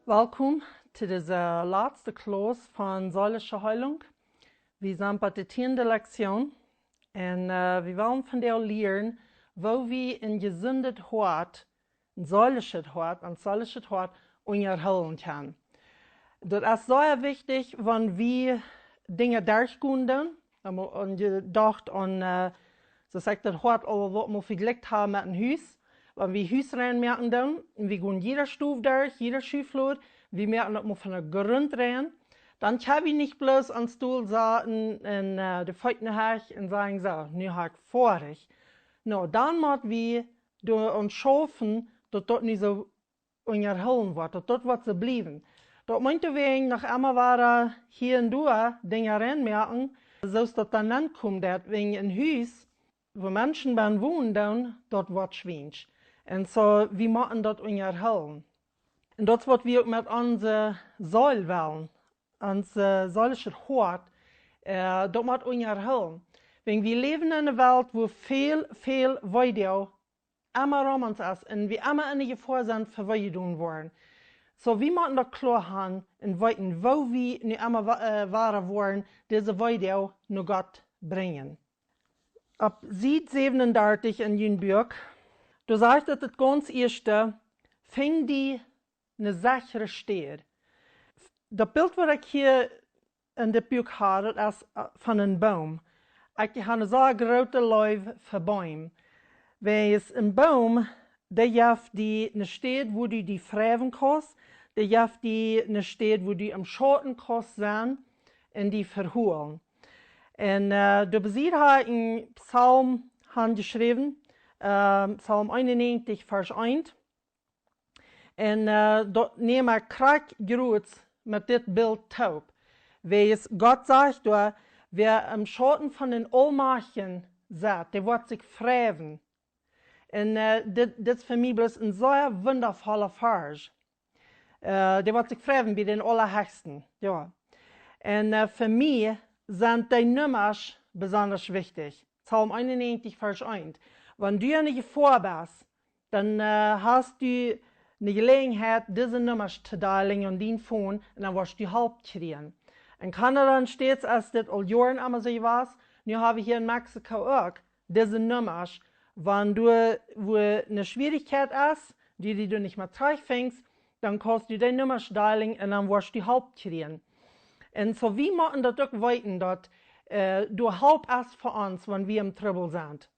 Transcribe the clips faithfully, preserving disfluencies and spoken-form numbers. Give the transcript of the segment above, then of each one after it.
Welkom to dise latste Klauss von Seelische Heilung. Wie sent bie de tieende Lektion un äh, wie wellen vondoag lieren, woo wie een jesundet Hoat, een seelischet Hoat, een seelischet Hoat unjahoolen kjennen. Daut es sea wichtich, wan wie Dinja derchgonen doonen. Wan wie aun jedocht aun, äh, soo aus ekj daut Hoat aul waut mol vejlikjt hab met een Hus. Wan wie Hus rein moaken doonen, un wie gonen jiede Stow derch, jiede Schufflod, wie moaken daut mol von de Grunt rein, dan kjenn wie nich bloos aum Stool sitten un äh, de Feet nohäa un sajen: "Soo, nu hab ekj foadich." No, dan mott wie doaraun schaufen, daut daut nich soo unjahoolen woat, daut daut woat soo bliewen. Daut meent, wie noch emma wada hia un doa Dinja rein moaken, soo aus daut dan aunkomen deit, wan een Hus, wua Menschen bennen wonen doonen, daut woat schwiensch. Un soo, wie motten daut unjahoolen. Un daut es waut wie uk met onse Seel wellen, ons äh, seelischet Hoat, äh, daut mott unjahoolen. Wan wie läwen en eene Welt, wua väl, väl Weedoag emma rom ons es un wie emma en de Jefoa sent, fa wee jedonen woaren. Soo, wie motten daut kloa haben un weeten, woo wie nu emma wa- äh, wada woaren dise Weedoag no Gott brinjen. Opp Sied säwenundartich en jun Buak, doa sajcht et, daut gaunz ieeschte: "Finj die eene sechre Städ." Daut Bilt, waut ekj hia en dit Buak hab, daut es äh, von een Boom. Ekj hab eene sea groote Leew fa Beem. Wiels een Boom, dee jeft die eene Städ, wua du die freiwen kaust, dee jeft die eene Städ, wua du em Schauten kaust sennen un die veholen. Un äh, doa besied hab ekj een Psalm han jeschräwen, äh, Psalm eenunnäajentich, Varsch eent. Un äh, daut nemt krakjt jrots met dit Bilt toop. Wiels Gott sajcht doa: "Wäa em Schauten von dän Aulmajchtjen sett, dee woat sikj freiwen." Un äh, dit, dit es fa mie bloos een sea wundavolla Varsch. Äh, dee woat sikj freiwen bie dän Aulahechsten. Jo. Un äh, fa mie sent dee Nummasch besonda wichtich. Psalm eenunnäajentich, Varsch eent. Wan du en de Jefoa best, dan äh, hast du eene Jeläajenheit, dise Nummasch to dialen aun dien Phone, un dan woascht du Help kjrieen. En Kanada un States es dit aul Joaren emma soo jewast. Nu hab wie hia en Mexiko uk dise Nummasch. Wan du, wua eene Schwierichkjeit es, dee, dee du nich mea trigjfinjst, dan kaust du dee Nummasch dialen un dan woascht du Help kjrieen. Un soo, wie motten daut uk weeten, daut äh, doa Help es fa ons, wan wie em Trubbel sent.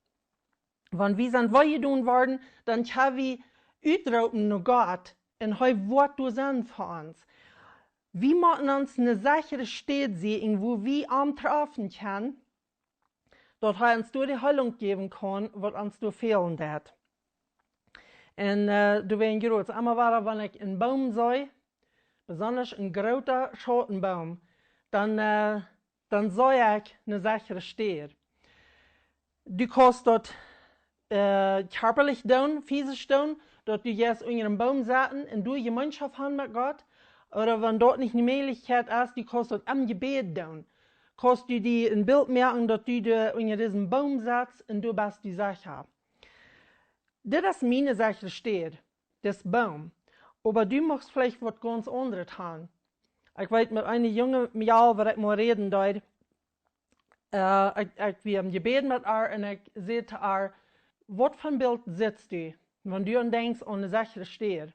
Wan wie sent wee jedonen worden, dan kjenn wie utroopen no Gott un hee woat doa sennen fa ons. Wie motten ons eene sechre Städ sieekjen, wua wie am trafen kjennen, daut hee ons doa de Heelunk jäwen kaun, waut ons doa fälen deit. Un äh, doa wea jrots, emma wada, wan ekj een Boom see, besonda een groota Schautenboom, dan äh, dan see ekj eene sechre Städ. Du kaust daut äh, kjarpalich doonen, physisch doonen, daut du jeist unja een Boom sitten un du Jemeenschoft han met Gott. Ooda wan daut nich eene Mäajlichkjeit es, du kaust daut em Jebäd doonen. Kaust du die een Bilt moaken, daut du doa unja disen Boom setst un du best die secha. Dit es miene sechre Städ, dis Boom. Oba du muchst veleicht waut gaunz aundret han. Ekj weet, met eene junge Mejal, waut ekj mol räden deed, äh, ekj, ekj wia em Jebäd met äa un ekj säd to äa: "Waut fa een Bilt sitst du, wan du aun denkjst aun eene sechre Städ?"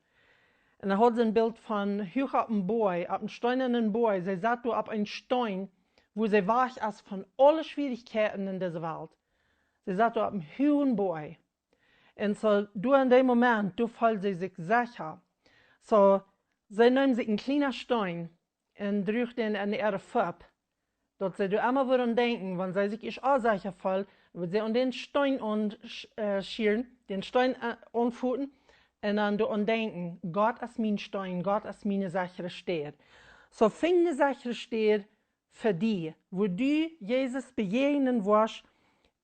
Un dan haud see een Bilt von huach opp een Boaj, opp een steenanen Boaj. See saut doa opp een Steen, wua see wajch es von aule Schwierichkjeiten en dise Welt. See saut doa opp een huagen Boaj. Un soo, doa en dän Moment, doa feeld see sikj secha. Soo, see neem sikj een kjlienen Steen un druach dän en äare Fupp, daut see doa emma wudd aun denkjen, wan see sikj ieescht onsecha feeld, wudd see aun dän Steen aun, äh, schieren, dän Steen äh, aunfoten, un dan doa aun denkjen: "Gott es mien Steen, Gott es miene sechre Städ." Soo, finj eene sechre Städ fa die, wua du Jesus bejäajnen woascht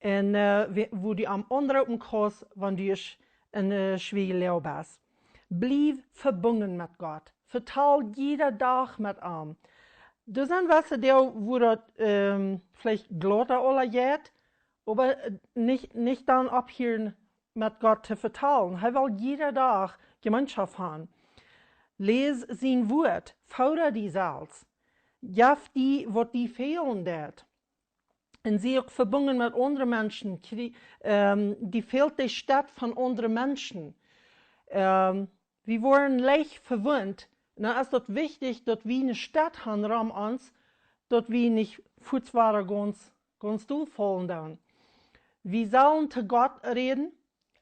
un äh, we- wua du am aunroopen kaust, wan du ieescht en äh, schwieriche Loag best. Bliew vebungen met Gott. Vetal jieda Dach met am. Doa sent wesse Doag, wua daut ähm, veleicht glata aula jeit, oba äh, nich, nich dan opphieren met Gott to vetalen. Hee well jieda Dach Jemeenschoft han. Läs sien Wort, foda die selfst. Jeff die, waut die fälen deit. Un sie uk vebungen met aundre Menschen. Krie-, ähm, die fält de Städ von aundre Menschen. Ähm, wie woaren leicht vewunt. Un dan es daut wichtich, daut wie eene Städ han rom ons, daut wie nich fuats wada gaunz, gaunz dolfaulen doonen. Wie sellen to Gott räden,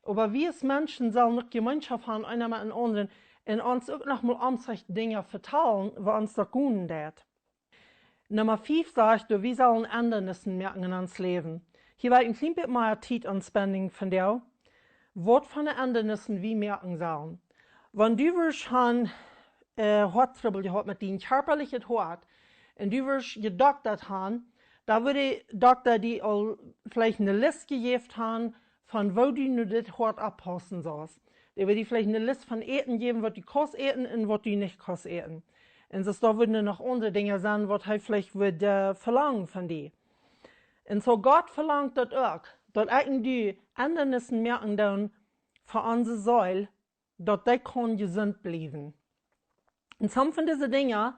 oba wie aus Menschen sellen uk Jemeenschoft han, eena met dän aundren, un ons uk noch mol omsich Dinja vetalen, waut ons daut goot deit. Numma fief sajcht, daut wie sellen Endanissen moaken en ons Läwen. Hia well ekj een kjlien bät mea Tiet aunspenden vondoag. Waut fa Endanissen wie moaken sellen. Wan du wurscht han, äh, Hoattrubbel jehaut met dien kjarpalichet Hoat, un du wurscht jedoktat han, dan wudd de Dokta die aul veleicht eene List jejäft han, von woo du nu dit Hoat oppaussen saust. Dee wudd die veleicht eene List von Äten jäwen, waut du kaust äten un waut du nich kaust äten. Un soo, doa wudden noch aundre Dinja sennen, waut hee veleicht wudd, äh, velangen von die. Un soo Gott velangt daut uk, daut ekj un du Endanissen moaken doonen fa onse Seel, daut dee kaun jesunt bliewen. Un some von dise Dinja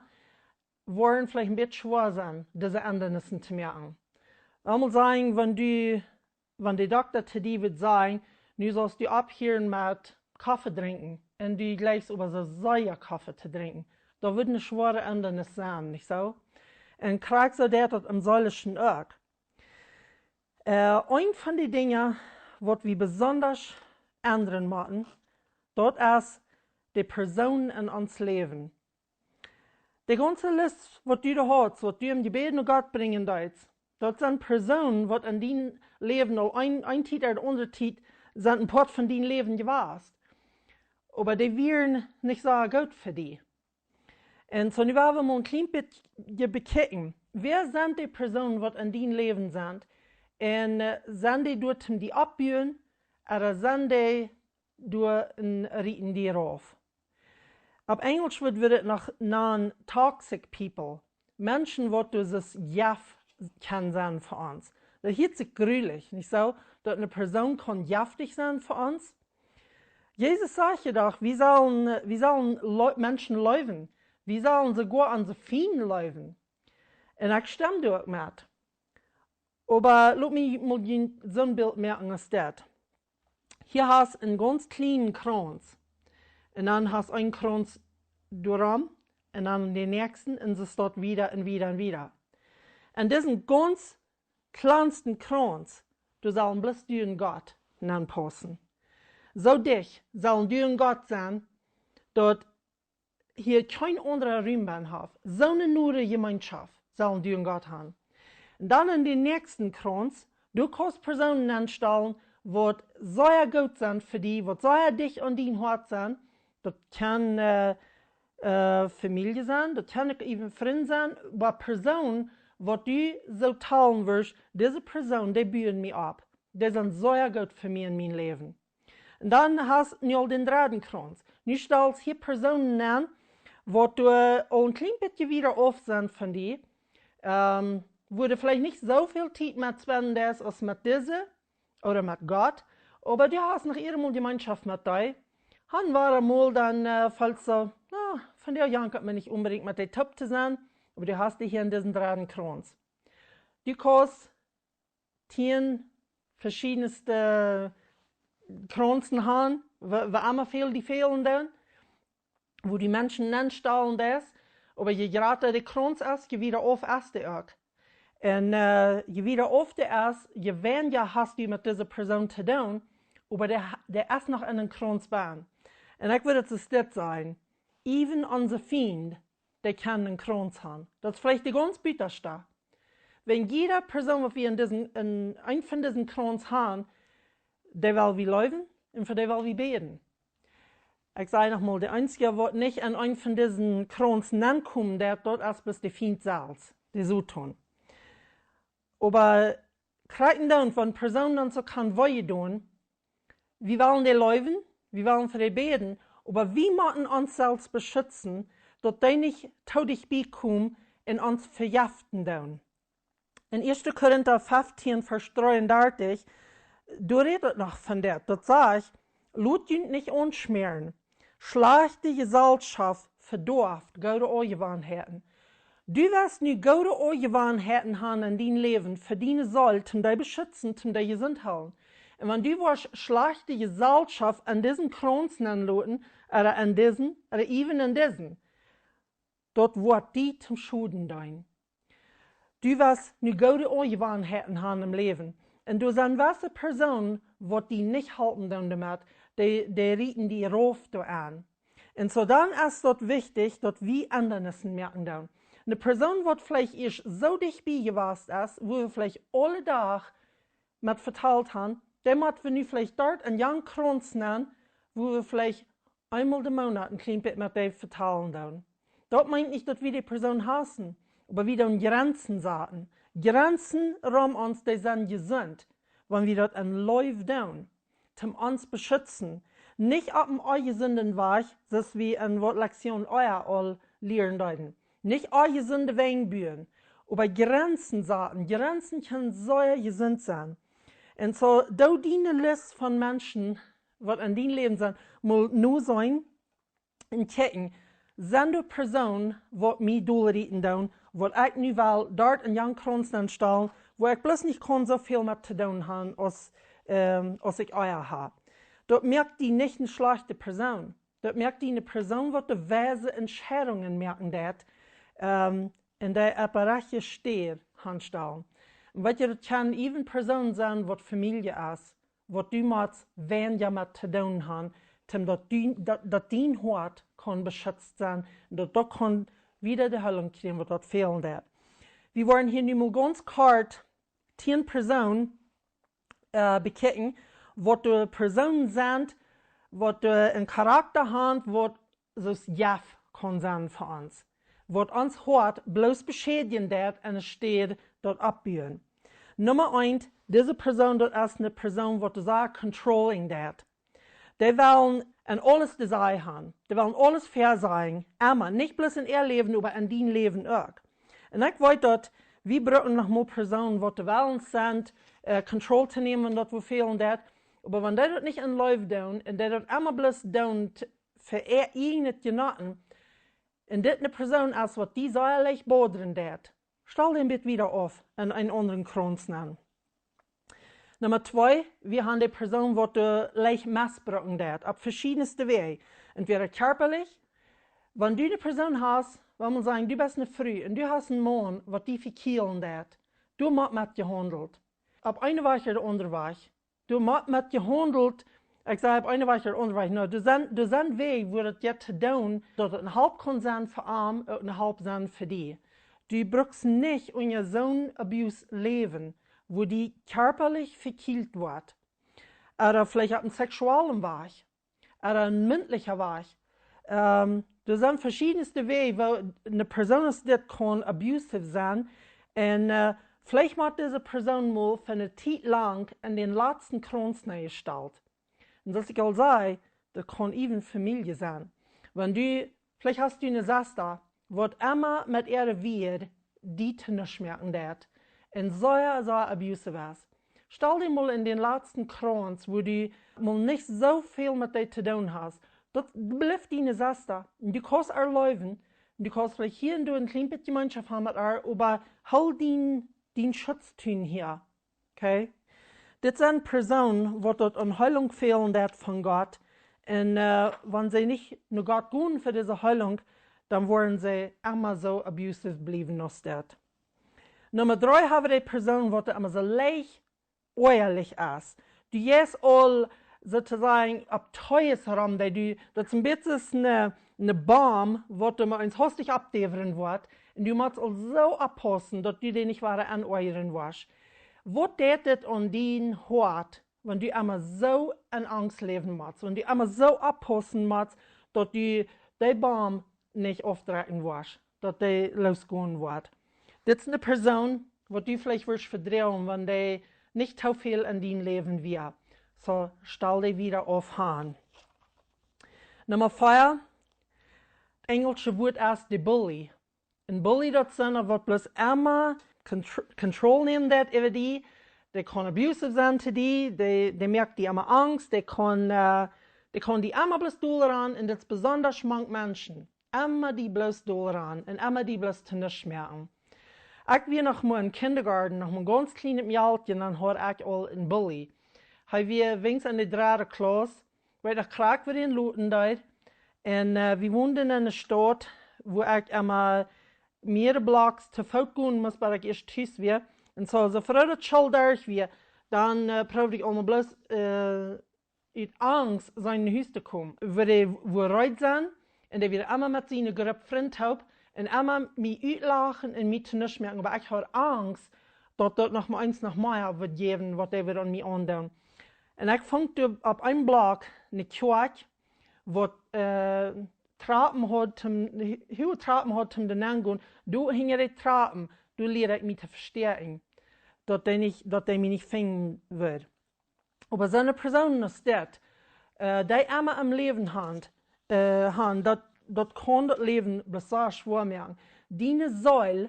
woaren veleicht een bät schwoa sennen, dise Endanissen to moaken. Lot mol sajen, wan du, wan de Dokta to die wudd sajen, nu saust du opphieren met Koffe drinkjen, un du jlikjst oba soo sea Koffe to drinkjen, daut wudd eene schwoare Endanis sennen, nich soo? Un krakjt soo deit daut em Seelischen uk. Äh, eent von de Dinja, waut wie besondasch endren motten, daut es de Persoonen en ons Läwen. De gaunze List, waut du doa hast, waut du em Jebäd no Gott brinjen deist, daut sent Persoonen, waut en dien Läwen aul een, een Tiet ooda aundre Tiet sent een Poat von dien Läwen jewast. Oba dee wieren nich soo goot fa die. Un soo nu well wie mol een kjlien bät bekjikjen. Wäa sent de Persoonen, waut en dien Läwen sent? Un, äh, sent dee doa om die oppbuen, ooda sent dee doa un rieten die rauf? Opp Enjelsch wudd, wudd et noch nanen toxic people. Menschen, waut doa soo jeft kjennen sennen fa ons. Daut hieet sikj grulich, nich soo? Daut eene Persoon kaun jeftich sennen fa ons. Jesus sajcht je doch, wie sellen, wie sellen Leu-, Menschen leewen. Wie sellen soogoa onse Fiend leewen. Un ekj stemm doa uk met. Oba lot mie mol soon Bilt moaken aus dit. Hia hast een gaunz kjlienen Krauns. Un dan hast een Krauns doarom. Un dan dän näakjsten. Un soo steit wieda un wieda un wieda. Un disen gaunz kjlansten Krauns, doa sellen bloos du un Gott nenpaussen. Soo dicht sellen du un Gott sennen, daut hia kjeen aundra Rum haft. Soone noje Jemeenschoft sellen du un Gott han. Un dan en dän näakjsten Krauns, du kaust Persoonen nenstalen, waut sea goot sent fa die, waut sea dicht aun dien Hoat sent. Daut kaun, äh, äh, Famielje sennen, daut kaun uk even Frind sennen, oba Persoonen, waut du soo talen wurscht, dise Persoonen, dee buen mie opp. Dee sent sea goot fa mie en mien Läwen. Un dan hast nu aul dän dredden Krauns. Nu stalst hia Persoonen nen, waut du aul een kjlien bät wieda auf sent von die, ähm, wua du veleicht nich soo väl Tiet met spenden deist aus met dise, ooda met Gott, oba du hast noch emol Jemeenschoft met dee. Han wada mol dan, äh, felt soo, na, von dee jankat mie nich onbedinjt met dee toop to sennen, oba du hast dee hia en disen dredden Krauns. Du kaust tieen veschiedne Kraunsen han, wua, wua emma väl die fälen dan, wua du Menschen nenstalen deist, oba je jrata de Krauns es, je wieda auf es dee uk. Un, äh, je wieda auf dee es, je weinja hast du met dise Persoon to doonen, oba dee, dee es noch en dän Krauns bennen. Un ekj wudd daut soo dit sajen, even onse Fiend, dee kjennen een Krauns han. Daut es veleicht de gaunz butaschte. Wan jieda Persoon, waut wie en disen, en, een von disen Krauns han, dee well wie leewen un fa dee well wie bäden. Ekj saj noch mol, de eensja, waut nich en een von disen Krauns nenkomen deit, daut es bloos de Fiend selfst, de Soton. Oba krakjt dan, wan Persoonen ons soo kjennen wee doonen, wie wellen dee leewen, wie wellen fa dee bäden, oba wie motten ons selfst beschutzen, daut dee nich too dicht bie komen un ons vejeften doonen. En Ieeschte Korinta feftieen, Varsch dreeundartich, doa rät et noch von dit. Daut sajcht: "Lot junt nich aunschmäaren. Schlajchte Jeselschoft vedoaft goode Aunjewanheiten. Du woascht nu goode Aunjewanheiten haben en dien Läwen fa diene Seel, om die beschitzen, om die jesunt hoolen. Un wan du woascht schlajchte Jeselschoft en disen Krauns nenloten, ooda en disen, ooda even en disen, daut woat die toom Schoden doonen. Du woascht nu goode Aunjewanheiten haben em Läwen. Un doa sent jewesse Persoonen, waut die nich halpen doonen doamet, dee, dee rieten die rauf doaraun. Un soo dan es daut wichtich, daut wie Endanissen moaken doonen. Eene Persoon, waut veleicht ieescht soo dicht bie jewast es, wua wie veleicht aule Dach met vetalt haben, dee mott wie nu veleicht doa en jan Krauns nenn, wua wie veleicht eemol de Moonat een kjlien bät met dee vetalen doonen. Daut meent nich, daut wie dee Persoon hausen, oba wie doonen Jrenzen saten. Jrenzen rom ons, dee sent jesunt, wan wie daut en Leew doonen, toom ons beschitzen. Nich opp eenen onjesunden Wajch, soo aus wie en waut Lektion ea aul lieren deeden. Nich onjesunde Wenj buen, oba Jrenzen saten. Jrenzen kjennen sea jesunt sennen. Un soo, doo diene List von Menschen, waut en dien Läwen sent, mol nu sennen un kjikjen, sent doa Persoonen, waut mie dolrieten doonen, waut ekj nu well doa en jan Krauns nenn stalen, wua ekj bloos nich kaun soo väl met to doonen haben aus, ähm, aus ekj ea hab. Daut moakt die nich eene schlajchte Persoon. Daut moakt die eene Persoon, waut de weise Entscheidungen moaken deit, ähm, un dee opp de rajchte Städ hanstalen. Un weet jie, daut kaun even Persoon sennen, waut Famielje es, waut du motst weinja met to doonen haben, toom daut dien, daut, daut dien Hoat kaun beschitzt sennen, un daut daut kaun wada de Heilunk kjrieen, waut daut fälen deit. Wie woaren hia nu mol gaunz kort tieen Persoonen, äh, bekjikjen, waut doa Persoonen sent, waut doa een Charakta haben, waut soo aus Jeft kaun sennen fa ons. Waut ons Hoat bloos beschädjen deit, enne Städ daut oppbuen. Numma eent, dise Persoon, daut es eene Persoon, waut sea controlling deit. Dee wellen en aules de Saj haben. Dee wellen aules väasajen. Emma. Nich bloos en äa Läwen, oba en dien Läwen uk. Un ekj weet, daut wie brucken noch mol Persoonen, waut de Wellen sent, äh, Control to nämen, wan daut woo fälen deit. Oba wan dee daut nich en Leew doonen, un dee daut emma bloos doonen t-, fa äa ieejnet Jenoten, un dit eene Persoon es, waut die sea leicht bodren deit, stal dän bät wada auf en eenen aundren Krauns nenn. Numma twee, wie haben dee Persoon, waut doa leicht mesbrucken deit, opp veschiedne Wäaj. Entweder kjarpalich, wan du eene Persoon hast, wan wie sajen, du best eene Fru un du hast eenen Maun, waut die vekjielen deit, du motst met jehaundelt. Opp eene Wajch ooda de aundre Wajch. Du motst met jehaundelt, ekj saj opp eene Wajch ooda de aundre Wajch. Nu, doa sent, doa sent Wäaj, wua daut jeit to doonen, daut daut eene Help kaun sennen fa am, uk eene Help sennen fa die. Du brukst nich unja soon Abuse läwen, wua die kjarpalich vekjielt woat. Ooda veleicht opp eenen seksuellen Wajch. Ooda eenen mintlichen Wajch. Ähm, doa sent veschiedne Wäaj, woo eene Persoon aus dit kaun abusive sennen. Un, äh, veleicht mott dise Persoon mol fa eene Tiet lang en dän latsten Krauns nenjestalt. Un soo aus ekj aul säd, daut kaun even Famielje sennen. Wan du, veleicht hast du eene Sesta, waut emma met äare Wieed die to nuscht moaken deit. Un sea, sea abusive es. Stal die mol en dän latsten Krauns, wua du mol nich soo väl met dee to doonen hast. Daut blift diene Sesta. Un du kaust äa leewen. Un du kaust veleicht hia un doa een kjlien bät Jemeenschoft haben met äa, oba hool dien, dien Schutztun hia. Okay? Dit sent Persoonen, waut daut aun Heilunk fälen deit von Gott. Un, äh, wan see nich no Gott gonen fa dise Heilunk, dan woaren see emma soo abusive bliewen aus dit. Numma dree haben wie dee Persoon, waut emma soo leicht oajalich es. Du jeist aul, soo to sajen, opp Tees rom, dee du, daut es een bät soo aus eene, eene Bomm, waut du mau eemol hastich oppdäwren woascht. Un du motst aul soo oppaussen, daut du dee nich wada aunrieren woascht. Waut deit dit aun dien Hoat, wan du emma soo en Angst läwen motst, wan du emma soo oppaussen motst, daut du dee Bomm nich aufdrekjen woascht, daut dee loosgonen woat? Dit es eene Persoon, waut du veleicht wurscht vedroagen, wan dee nich too väl en dien Läwen wia. Soo, stal dee wada auf han. Numma vea, enjelsche Wuat es de bully. Een bully, daut sent dee, waut bloos emma contr-, control nämen deit äwa die. Dee kaun abusive sennen to die, dee, dee moakt die emma Angst, dee kaun, äh, dee kaun die emma bloos dol ran, un daut es besonda mank Menschen. emma die bloos dol rannen un emma die bloos to nuscht moaken. Ekj wia noch mau em Kindergarten, noch mau gaunz kjlien em Jaltje, dan haud ekj aul een Bully. Hee wia weens enne dredde Klauss, weet noch krakjt wua ekj loten deed. Un äh, wie wonden en eene Staut, wua ekj emma mearere Blocks to Foot gonen must, bat ekj ieescht tus wia. Un soo, soo froh daut School derch wia, dan äh, proowd ekj aul mau bloos äh, ut Angst sennen no Hus to komen. Wua dee wua reed sennen un dee wia emma met siene Grupp Frind toop un emma mie utlachen un mie to nuscht moaken, oba ekj haud Angst, daut daut noch mau eens noch mea wudd jäwen, waut dee wudd aun mie aundoonen. Un ekj funk doa opp een Block eene Kjoakj, waut äh, Trappen haud, toom, huage Trappen haud, toom doa nenn gonen. Doa hinja de Trappen, doa lieed ekj mie to vestäakjen, daut dee nich, daut dee mie nich finjen wudd. Oba soone Persoonen aus dit, äh, dee emma em Läwen han, äh, han, daut, daut kaun daut Läwen bloos sea schwoa moaken. Diene Seel,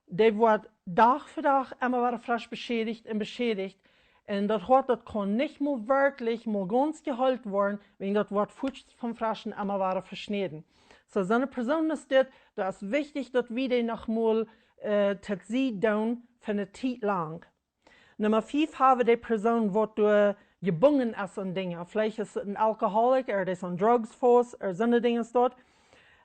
dee woat Dach fa Dach emma wada fresch beschädicht un beschädicht. Un daut Hoat, daut kaun nich mau werkjlich mau gaunz jeheelt woaren, wan daut woat fuaz vom Freschen emma wada veschnäden. Soo, soone Persoonen aus dit, daut es wichtich, daut wie dee noch mol äh, to Sied doonen fa eene Tiet lang. Numma fief hab wie de Persoon, waut doa jebungen es aun Dinja. Veleicht es et een Alkoholiker, ooda dee es aun Drugs faust, ooda soone Dinja doa.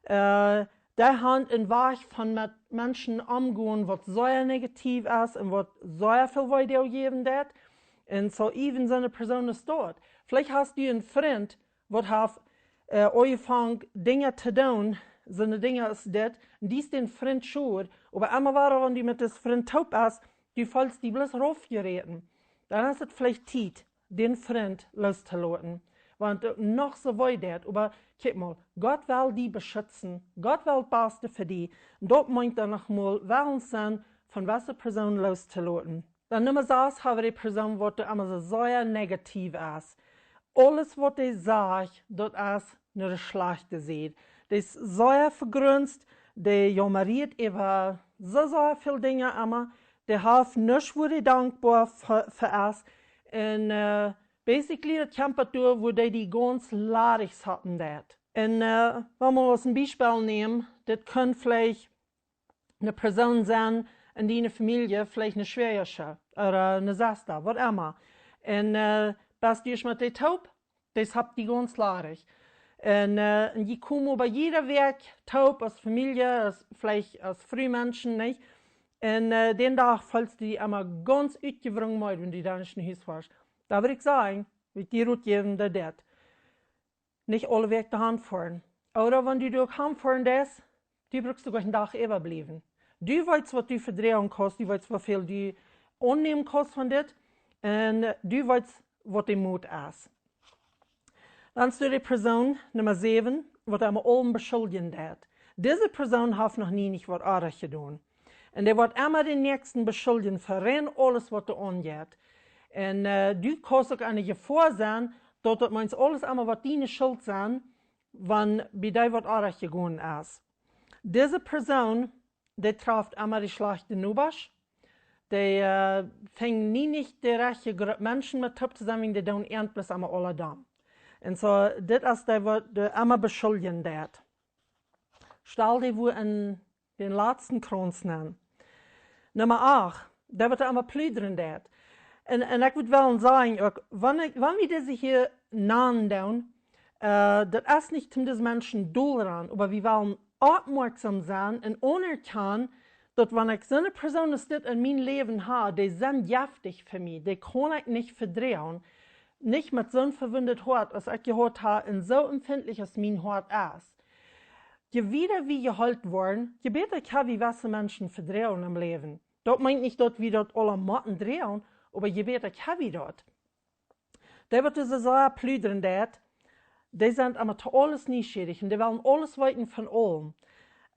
Äh, dee han een Wajch von met Menschen omgonen, waut sea negativ es un waut sea väl Weedoag jäwen deit. Un soo even soone Persoon es doa. Veleicht hast du een Frint, waut haft äh, aunjefongen Dinja to doonen, soone Dinja aus dit, un dee es dän Frint schuren, oba emma wada, wan du met dän Frint toop best, du feelst die bloos raufjeräten. Dan es et veleicht Tiet, dän Frint looszutooten. Wan et noch soo wee deit, oba kjikj mol, Gott well die beschutzen, Gott well daut Baste fa die, un daut meent dan noch mol wellens sennen, von wesse Persoon looszutooten. Dan Numma sas hab wie de Persoon, waut doa emma soo sea negativ es. Aules, waut dee sajcht, daut es no de schlajchte Sied. Dee es sea vegrunzt, dee jaumert äwa soo, soo väl Dinja emma. Dee haft nuscht, wua dee dankboa fa, fa es. Un äh, basically, daut kjemt doa, wua dee die gaunz ladich saten deit. Un äh, wan wie aus een Biespel nämen, dit kunn veleicht eene Persoon sennen en diene Famielje, veleicht eene Schwäajersche ooda eene Sesta, waut emma. Un äh, best du ieescht met dee toop, dee haft die gaunz ladich. Un äh, un jie komen oba jiede Wäakj toop aus Famielje, aus, veleicht aus Frumenschen, nich? Un äh, dän Dach feelst du die emma gaunz utjewrungen meed, wan du dan no Hus foascht. Dan wudd ekj sajen, wudd ekj die Rot jäwen, daut deit. Nich aule Wäakj doahan foaren. Ooda wan du doa han foaren deist, du brukst doa een Dach äwabliewen. Du weetst, waut du vedroagen kaust, du weetst, woo väl du aunnämen kaust von dit, un du weetst, waut de Moot es. Dan es doa de Persoon Numma säwen, waut emma aulem beschuldjen deit. Dise Persoon haft noch nie nich waut oajch jedonen. Un dee woat emma dän Näakjsten beschuldjen fa rein aules, waut doa aunjeit. Un äh, du kaust uk aun de Jefoa sennen, daut daut meent aules emma woat diene Schult sennen, wan bie die waut oajch jegonen es. Dise Persoon, dee traft emma de schlajchte Nobasch. Dee äh, finjen nie nich de rajchte Grupp Menschen met toop to sennen, wan dee doonen eentlich emma aule domm. Un soo, dit es dee, waut dee emma beschuldjen deit. Stal dee wua en dän latsten Krauns nenn. Numma acht, dee waut emma pludren deit. Un, un ekj wudd wellen sajen, uk, wan ekj, wan wie dise hia nanen doonen, äh, daut es nich om dise Menschen dol rannen, oba wie wellen oppmoakjsom sennen un aunerkjanen, daut wan ekj soone Persoon aus dit en mien Läwen hab, dee sent jeftich fa mie, dee kaun ekj nich vedroagen, nich met soon vewundet Hoat, aus ekj jehaut hab, un soo empfintlich aus mien Hoat es. Je wieda wie jeheelt woaren, je bäta kjenn wie wesse Menschen vedroagen em Läwen. Daut meent nich, daut wie daut aula motten droagen, oba je bäta kjenn wie daut. Dee, waut dise Sach pludren deit, dee sent emma to aules nieschierich un dee wellen aules weeten von aulem.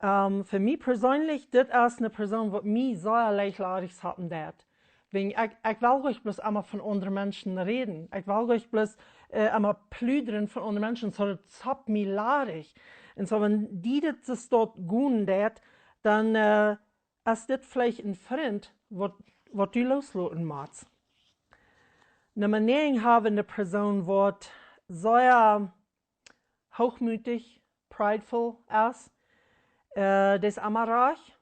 Ähm, fa mie perseenlich, dit es eene Persoon, waut mie sea leicht ladich saten deit. Wäajen ekj, ekj well nich bloos emma von aundre Menschen räden. Ekj well nich bloos äh, emma pludren von aundre Menschen, soo daut sat mie ladich. Un soo, wan die dit soo staut gonen deit, dan äh, es dit veleicht een Frint, waut, waut du loosloten motst. Numma näajen hab wie eene Persoon, waut sea hochmootich, prideful es. Äh, daut es emma rajcht.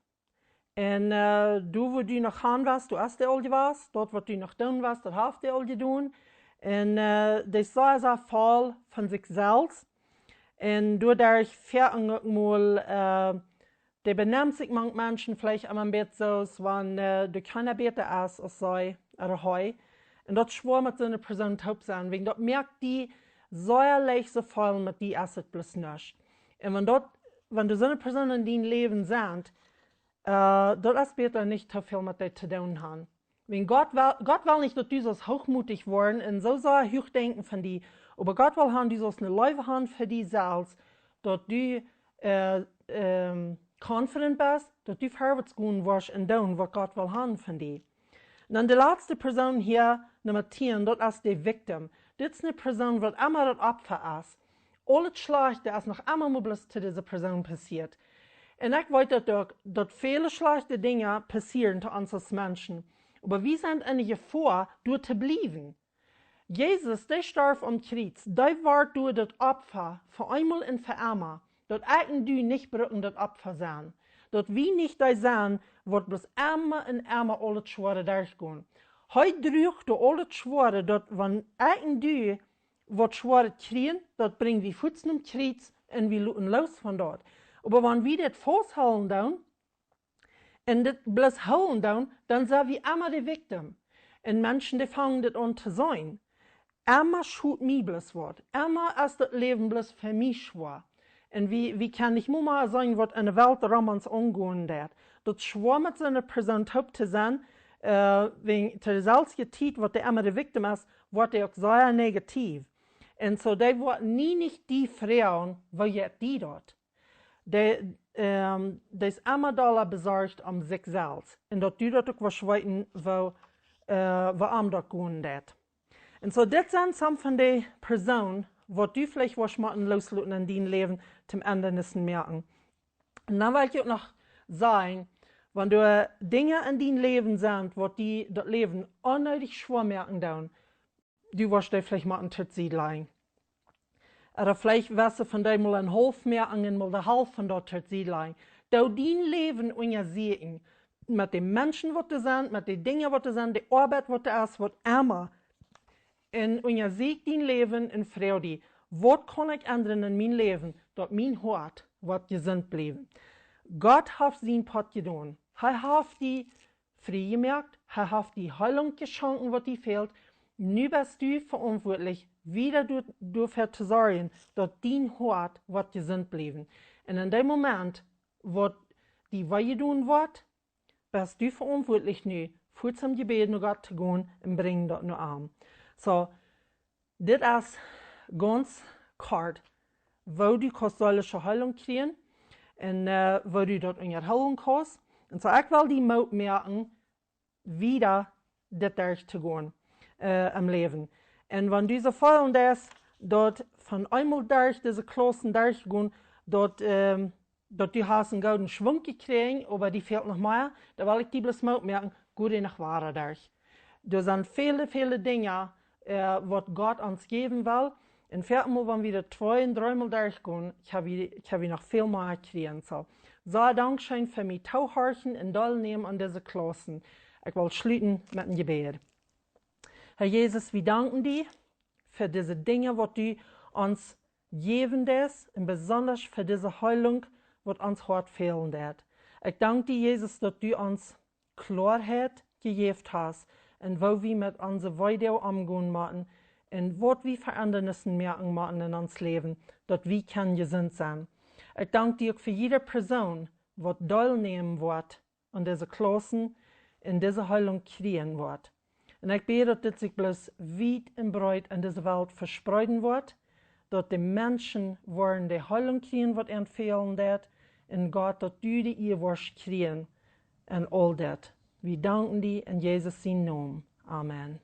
Un äh, du, wua du noch gonen west, du hast dee aul jewast. Daut, waut du noch doonen west, daut haft dee aul jedonen. Un äh, daut es sea, sea voll von sikj selfst. Un doaderch fäa uk mol, äh, dee benemt sikj mank Menschen veleicht emma een bät soo, aus wan äh, doa kjeena bäta es aus see ooda hee. Un daut es schwoa, met soone Persoon toop to sennen, wäajen daut moakt die sea leicht soo feelen, met die es et bloos nuscht. Un wan daut, wan du soone Persoon en dien Läwen sitst, äh, daut es bäta nich too väl met dee to doonen haben. Wäajen Gott well, Gott well nich, daut du soo hoochmootich woascht un soo, soo huach denkjen von die. Oba Gott well haben, du saust eene Leew haben fa die selfst, daut du äh, ähm, confident best, daut du verwoats gonen woascht un doonen, waut Gott well haben von die. Un dan de latste Persoon hia, Numma tieen, daut es de victim. Dit es eene Persoon, waut emma daut Opfa es. Aul daut Schlajchte es noch emma mol bloos to dise Persoon passieet. Un ekj weet daut uk, daut väle schlajchte Dinja passieren to ons aus Menschen. Oba wie sent en de Jefoa, doa to bliewen. Jesus, dee storf aum Kjriez, dee wort doa daut Opfa fa eemol un fa emma, daut ekj un du nich brucken daut Opfa sennen. Daut wie nich dee sennen, waut bloos emma un emma aul daut Schwoare derchgonen. Hee druach doa aul daut Schwoare, daut wan ekj un du waut Schwoaret kjrieen, daut brinj wie fuaz nom Kjriez un wie loten loos von daut. Oba wan wie dit fausthoolen doonen, un dit bloos hoolen doonen, dan sent wie emma de victim. Un Menschen, dee fangen dit aun to seenen. Emma schot mie bloos waut. Emma es daut Läwen bloos fa mie schwoa. Un wie, wie kjennen nich mol seenen, waut en de Welt rom ons aungonen deit. Daut es schwoa, met soone Persoon toop to sennen, äh, wäajen to de selwje Tiet, waut dee emma de victim es, woat dee uk sea negativ. Un soo, dee woat nie nich die froagen, woo jeit die daut. Dee, ähm, dee es emma dolla besorcht om sikj selfst. Un daut du daut uk woascht weeten, woo, äh, woo am daut gonen deit. Un soo, dit sent some von de Persoonen, waut du veleicht woascht motten loosloten en dien Läwen, toom Enjanissen moaken. Un dan well ekj uk noch sajen, wan doa Dinja en dien Läwen sent, waut die daut Läwen onneedich schwoa moaken doonen, du woascht dee veleicht motten to Sied lajen. Ooda veleicht west du von dee mol een haulf moaken un mol de Halft von daut to Sied lajen. Doo dien Läwen unjasieekjen. Met de Menschen, waut doa sent, met de Dinja, waut doa sent, de Oabeit, waut doa es, waut emma. Un unjasieekj dien Läwen un froag die: Waut kaun ekj endren en mien Läwen, daut mien Hoat woat jesunt bliewen? Gott haft sien Poat jedonen. Hee haft die frie jemoakt, hee haft die Heelunk jeschonken, waut die fält. Nu best du veauntwuatlich, wieda doa, doafäa to sorjen, daut dien Hoat woat jesunt bliewen. Un en dän Moment, waut die wee jedonen woat, best du veauntwuatlich nu, fuaz em Jebäd no Gott to gonen un brinjen daut no am. Soo, dit es gaunz kort, woo du kaust seelische Heelunk kjrieen un, äh, woo du daut unjahoolen kaust. Un soo, ekj well die Moot moaken, wieda dit derch to gonen, äh, em Läwen. Un wan du soo feelen deist, daut von eemol derch dise Klaussen derch gonen, daut, ähm, daut du hast eenen gooden Schwunk jekjräajen, oba die fält noch mea, dan well ekj die bloos Moot moaken, go noch wieda derch. Doa sent väle, väle Dinja, äh, waut Gott ons jäwen well. Un foaken mol, wan wie daut twee un dree mol derch gonen, ekj hab wie, ekj hab wie noch väl mea kjrieen. Soo, soo, dankscheen fa mie toohorchen un deelnämen aun dise Klaussen. Ekj well schluten met een Jebäd. Herr Jesus, wie danken die fa dise Dinja, waut du ons jäwen deist, un besonda fa dise Heelunk, waut ons Hoat fälen deit. Ekj dank die, Jesus, daut du ons Kloaheit jejäft hast un woo wie met onse Weedoag omgonen motten un waut wie fa Enjanissen moaken motten en ons Läwen, daut wie kjennen jesunt sennen. Ekj dank die uk fa jieda Persoon, waut deelnämen woat aun dise Klaussen un dise Heelunk kjrieen woat. Un ekj bäd, daut dit sikj bloos wiet un breet en dise Welt vespreeden woat, daut de Menschen woaren de Heelunk kjrieen, waut an fälen deit, un Gott, daut du de Ea woascht kjrieen en aul dit. Wie danken die en Jesus sien Nomen. Amen.